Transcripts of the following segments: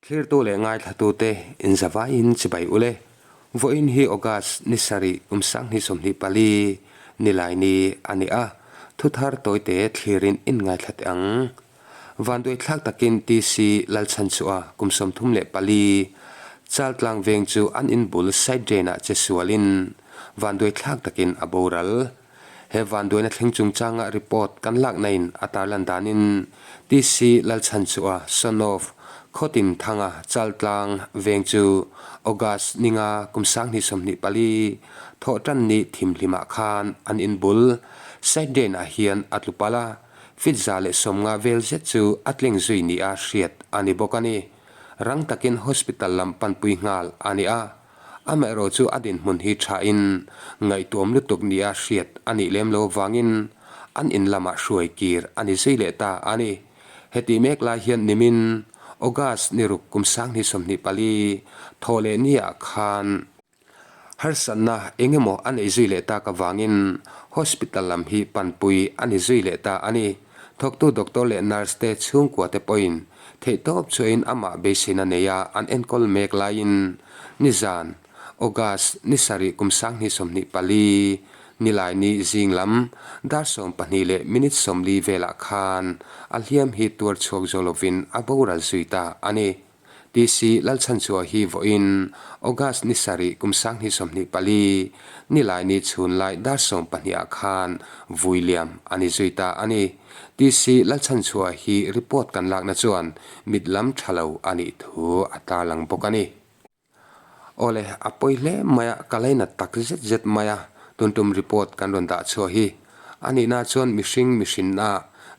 Thlirtu leh ngaithlatute inzavaiin chibai ule. Vawiin hi August ni sarih kum 2024 Nilaini a ni a, thuthar tawite thlirin in ngaithla teh ang. Vanduaithlak takin TC Lalchhanchhuah kum 34 Chaltlang veng chu an inbul side drain-ah che sualin vanduaithlak takin a boral. He vanduaina thleng chungchanga report kan lakna in a tarlan danin TC Lalchhanchhuah, son of Khawtin Thanga Chaltlang veng chu August ninga kum 2024 thawhtan ni thimhlimah khan an inbul side drain ah hian a tlu palh a, feet 150 vel zet chu a tling zui nia hriat a ni bawk a ni. Rang takin hospital lam panpui nghal a ni a. Amaherawh chu a dinhmun hi thain ngaihtuam lutuk nia hriat a nih lem lo vangin an in lamah hruai kir a ni zui leh ta a ni. Hetih mek lai hian nimin August ni ruk kum 2024 thawh leh niah khan harsatna eng emaw a nei zui leh tak avangin hospital lam hi panpui a ni zui leh ta a ni. Thawktu doctor leh nurse te chhungkua te pawhin theihtawp chuain amah beiseina neia an enkawl mek laiin nizan, August ni sarih kum 2024, Nilaini zing lam dar 12 leh minute 40 velah khan a hliam hi tuar chhuak zo lovin a boral zui ta a ni. TC Lalchhanchhuah hi vawiin August ni sarih kum 2024, Nilaini chhun lai dar 12 ah khan vui liam a ni zui ta a ni. TC Lalchhanchhuah hi report kan lakna chuan mit lam tha lo a nih thu a tarlang bawk a ni. Awle, a pawi hle mai a, ka lainat tak zet zet mai a, tun tum report kan rawn dah chhuah hi. A nihna chuan mihring mihrinna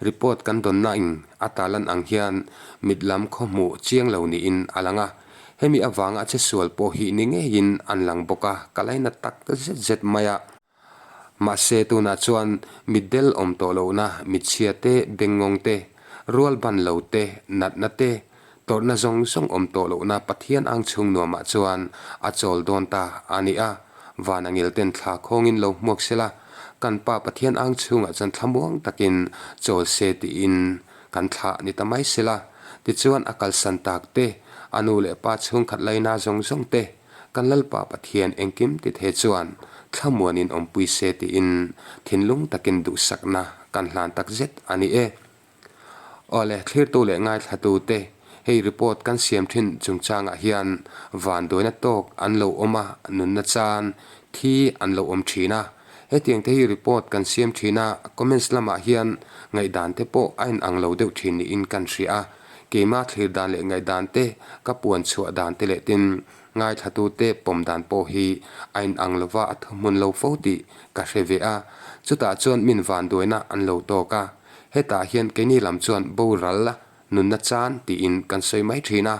report kan dawnna in a tarlan ang hian mit lam khaw hmuh chiang lo niin a lang a. Hemi avanga che sual pawh hi ni ngeiin an lang bawk a, ka lainat tak zet zet mai a. Mahse tunah chuan mitdel awm tawh lohna, mitchhia te, bengngawng te, rual ban lo te, natna te, tawrhna zawng zawng awm tawh lohna Pathian ang chhung nuamah chuan a chawl dawn ta a ni a, van angil ten thla khawngin lo hmuak sela, kan Pa Pathian ang chhungah chuan thlamuang takin chawl se tiin kan thlah ni ta mai sela. Tichuan a kalsan tak te, a nu leh pa chhungkhat laina zawng zawng te, Kan Lalpa Pathian engkim ti thei chuan thlamuanin awmpui se tiin thinlung takin duhsakna kan hlan tak zet a ni e. Awle, thlirtu leh ngaithlatu te, hei report kan siam thin chungchangah hian vanduaina tawk an lo awm a, nunna chan thi an lo awm thin a. Hetiang te hi report kan siam thin a, comments lamah hian ngaihdan te pawh a inang lo deuh thin niin kan hria a. Keimah thlir dan leh ngaihdan te, ka puan chhuah dan te leh tin ngaithlatute pawm dan pawh hi a inang lova a thuhmun lo fo tih ka hre ve a. Chutah chuan min vanduaina an lo tawk a. Hetah hian keini lam chuan boral nunna chan tiin kan sawi mai thin a.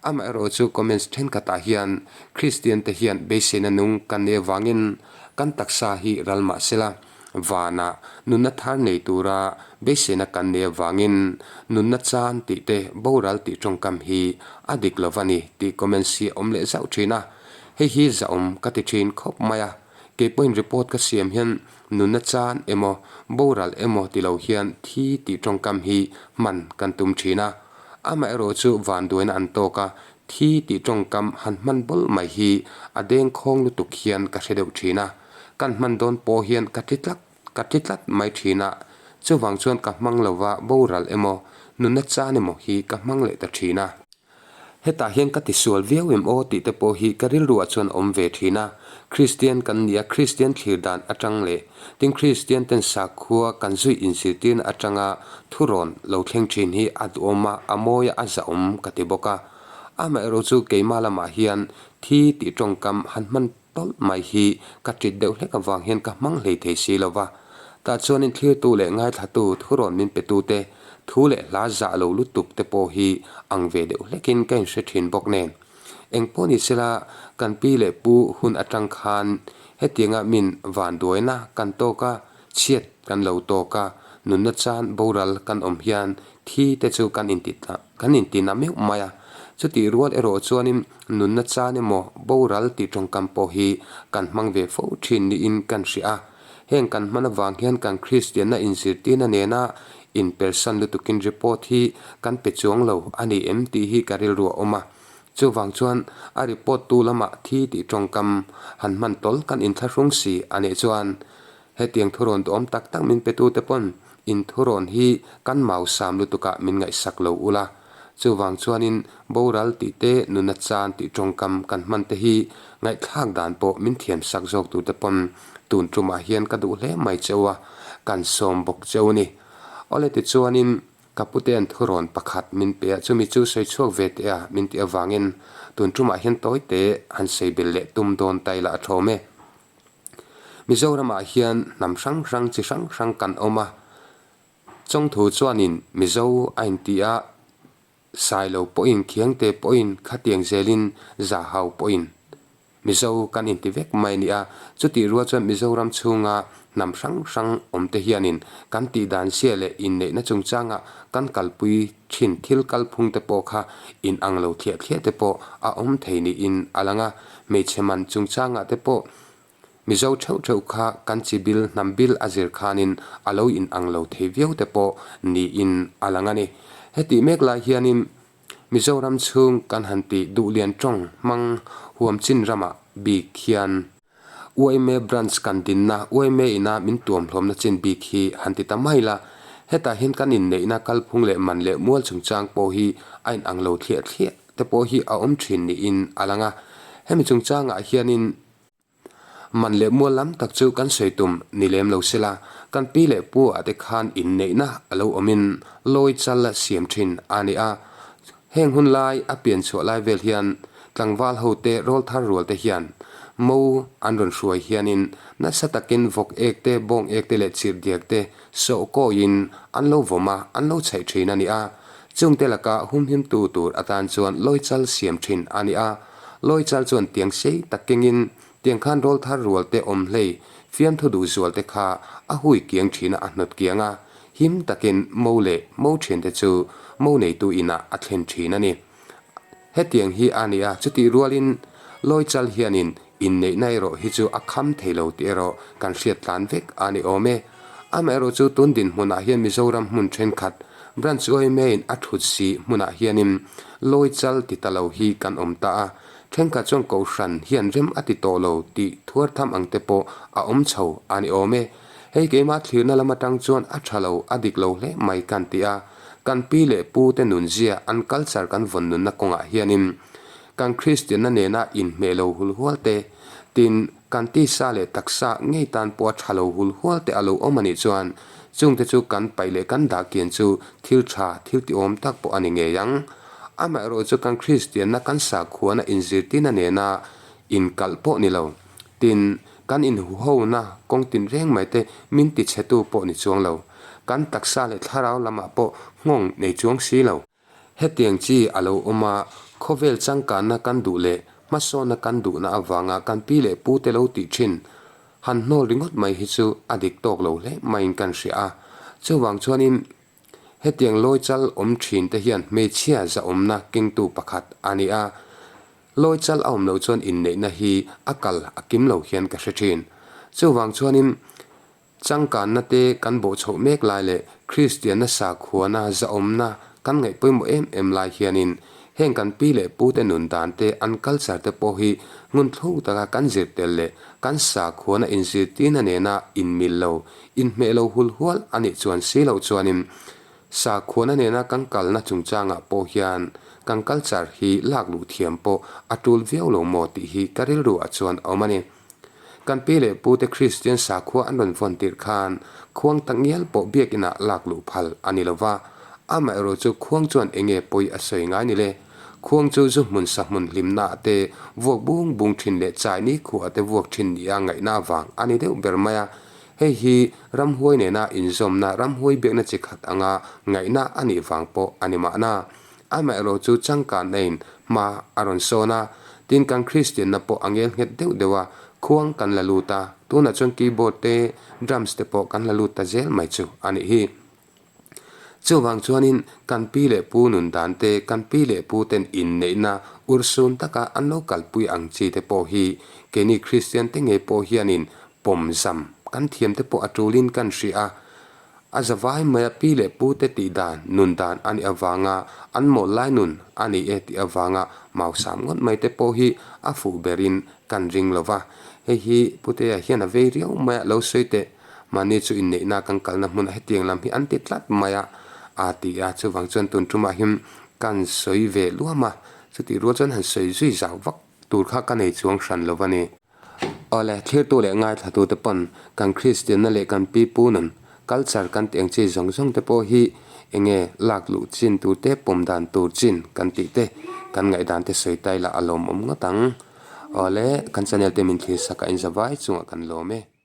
Amaherawh chu comments thenkhatah hian Kristian te hian beiseina nung kan nei avangin kan taksa hi ral mah sela, Vanah nunna thar nei tura beiseina kan nei avangin nunna chan tih te boral tih tawngkam hi a dik lo va ni tih comments hi a awm leh zauh thin a. Hei hi zahawm ka ti thin khawp mai a. Kei pawhin report ka siam hian nunna chan emaw boral emaw ti lo hian thi tih tawngkam hi hman kan tum thin a. Amaherawh chu vanduaina an tawk a, thi tih tawngkam han hman bawlh mai hi a dengkhawng lutuk hian ka hre deuh thin a. Kan hman dawn pawh hian ka ti tlat ka ti tlat mai thin a, chuvang chuan ka hmang lova boral emaw nunna chan emaw hi ka hmang leh ta thin a. Hetah hian ka tisual viau em aw tih te pawh hi ka rilruah chuan a awm ve thin a, Kristian kan ni a, Kristian thlir dan atang leh tin Kristian ten sakhua kan zui inzirtirna atanga thurawn lo thleng thin hi a duhawm a, a mawi a, a zahawm ka ti bawk a. Amaherawh chu keimah lamah hian thi tih tawngkam han hman Tawlh mai hi ka ṭit deuh hlek avang hian ka hmang hlei thei si lo va. Tah chuanin thlirtu leh ngaithlatu thurawn min petute thu leh hla zah lo lutuk te pawh hi ang ve deuh hlekin ka inhre ṭhin bawk nen. Eng pawh ni sela kan pi leh pu hun aṭang khan hetianga min vanduaina kan tawk a, chhiat kan lo tawk a, nunna chan boral kan awm hian thi te chu kan inti kan inti na meuh mai a. Chutih rual erawh chuanin nunna chan emaw boral tih tawngkam pawh hi kan hmang ve fo thin niin kan hria a. Heng kan hman avang hian kan Kristianna inzirtirna nena inpersan lutukin report hi kan pe chuang lo a ni em tih hi ka rilru a awm a. Chuvang chuan a report tu lamah thi tih tawngkam han hman tawl kan inthlahrung si a nih chuan hetiang thurawn duhawm tak tak min petute pawn in thurawn hi kan mausam lutukah min ngaihsak lo ula. Chuvang chuanin boral tih te nuna chan tih tawngkam kan hman te hi ngaihthlak dan pawh min thiam sak zawk tur te pawn tun tumah hian ka duh hle mai cheu a, kan sawm bawk cheu ni. Awle tichuanin ka pute'n thurawn pakhat min pe a, chumi chu sawi chhuak ve teh a min tih avangin tun tumah hian tawi te han sawi belh leh tum dawn ta ila a thawm e. Mizoramah hian hnam hrang hrang chi hrang hrang kan awm a, Chawngthu chuanin Mizo a inti a, Sailo pawhin Khiangte pawhin khatiang zelin Zahau pawhin Mizo kan inti vek mai a ni a. Chutih rual chuan Mizoram chhunga hnam hrang hrang awmte hianin kan tihdan zia leh inneihna chungchanga kan kalpui thin thil kalphungte pawh kha inang lo thliah thliah te pawh a awm thei niin a lang a. Hmeichhe man chungchangah te pawh Mizo theuh theuh kha kan chi bil hnam bil a zir khanin a lo in ang lo thei viau te pawh niin a lang a ni. Hetih mek lai hianin Mizoram chhung kan han tih Duhlian tawng hmang huam chin ramah bik hian yma branch kan dinna yma ina min tuam hlawmna chin bik hi han ti ta mai la, hetah hian kan inneihna kalphung leh man leh mual chungchang pawh hi a in ang lo thliah thliah te pawh hi a awm thin niin a lang a. Hemi chungchangah hianin Man leh mual lam tak chu kan sawi tum ni lem lo sela, kan pi leh pu ah te khan inneihna a lo awmin lawi chal siam thin a ni a. Heng hun lai a pian chhuah lai vel hian tlangval ho te rawlthar rual te hian mo an rawn hruai hianin nasa takin vawk ek te, bawng ek te leh chirhdiak te sawh kawiin an lo vawm a, an lo chhaih thin a ni a. Chungte laka humhimtu tur atan chuan lawi chal siam thin a ni a. Lawichal chuan tiang sei tak kengin tiang khan rawl thar rual te awm hlei fiamthu duh zual te kha a hui kiang thin a, a hnawt kiang a, him takin mo leh mo thian te chu mo neitu inah a thlen thin a ni. Hetiang hi a ni a, chutih rualin Lawichal hianin inneihna erawh hi chu a kham thei lo tih erawh kan hriat tlan vek a ni awm e. Amaherawh chu tun dinhmunah hian Mizoram hmun thenkhat Branch yma in a thut si hmunah hianin Lawichal ti ta lo hi kan awm ta a, thenkhat chuan Kohhran hian rem a ti tawh lo tih thuar tham ang te pawh a awm chho a ni awm e. Hei keimah thlirna lam atang chuan a tha lo, a dik lo hle mai kan ti a, kan pi leh pu te nunzia an culture kan vawn nunna kawngah hianin kan Kristianna nena inhmeh lo hulhual te, tin, Kan tisa leh taksa ngei tan pawha tha lo hul hual te a lo awm a nih chuan chungte chu kan paih leh kan dah kian chu thil tha, thil tiawm tak pawh a ni ngei ang. Amaherawh chu kan Kristianna kan sakhuana inzirtirna nena inkalh pawh ni lo. Tin, kan inhuhona kawng tinreng mai te min tichhetu pawh ni chuang lo. Kan taksa leh thlarau lamah pawh nghawng nei chuang si lo. Hetiang chi a lo awm a, khawvel changkanna kan duh leh hmasawnna kan duhna avanga kan pi leh pu te lo tih thin han hnawl ringawt mai hi chu a dik tawk lo hle maiin kan hria a. Chuvang chuanin hetiang lawi chal awm thin te hian hmeichhia zahawmna kengtu pakhat a ni a, lawi chal a awm loh chuan inneihna hi a kal a kim lo hian ka hre thin. Chuvang chuanin Changkanna te kan bawh chhoh mek lai leh Kristianna sakhuana zahawmna kan ngaih pawimawh em em lai hianin heng kan pi leh pute nun dan te an culture te pawh hi ngun thluk taka kan zir tel leh kan sakhuana inzirtirna nena inmil lo, inhmeh lo hul hual a nih chuan si loh chuanin sakhuana nena kan kalna chungchangah pawh hian kan culture hi lak luh thiam pawh a tul viau lo maw tih hi ka rilru ah chuan a awm a ni. Kan pi leh pute Kristian sakhua an rawn vawn tirh khan khuang tak ngial pawh biakinah lak luh phal a ni lo va, amaherawh chu khuang chuan eng nge pawi a sawi ngai ni le? Khuang chu zu hmun sa hmun hlimnaah te vuak bung bung thin leh chai ni khuah te vuak thin nia ngaihna avang a ni deuh ber mai a. Hei hi ramhuai nena inzawmna ramhuai biakna chi khat anga ngaihna a nih vang pawh a ni mahna. Amaherawh chu changkanna in hma a rawn sawn a, tin kan Kristianna pawh a ngel nghet deuh deuh a, khuang kan la lut a, tunah chuan keyboard te, drums te pawh kan la lut ta zel mai chu a nih hi. Chuvang chuanin kan pi leh pu nun dan te, kan pi leh pu ten inneihna urhsun taka an lo kalpui ang chi te pawh hi keini Kristian te ngei pawh hianin pawm zam kan thiam te pawh a tulin kan hria a. A zavai maia pi leh pute tih dan, nun dan a nih avanga an mawl lai nun a ni e tih avanga mausam ngawt mai te pawh hi a fuh berin kan ring lo va. Hei hi Putea hian a vei riau mai a, lo sawi teh. Mahni chu inneihna kan kalna hmunah hetiang lam hi an ti tlat mai a, a ti a. Chuvang chuan tun tumah hian kan sawi ve luam a, chutih rual chuan han sawi zui zau vak tur kha ka nei chuang hran lo va ni. Awle, thlirtu leh ngaithlatute pawn kan Kristianna leh kan pipu nun, culture kan tih ang chi zawng zawng te pawh hi enge lak luh chin tur te, pawm dan tur chin kan tih te, kan ngaihdan te sawi ta ila a lawmawm ngawt ang. Awle, kan channel te min thlir sak a inzavai chungah kan lawm e.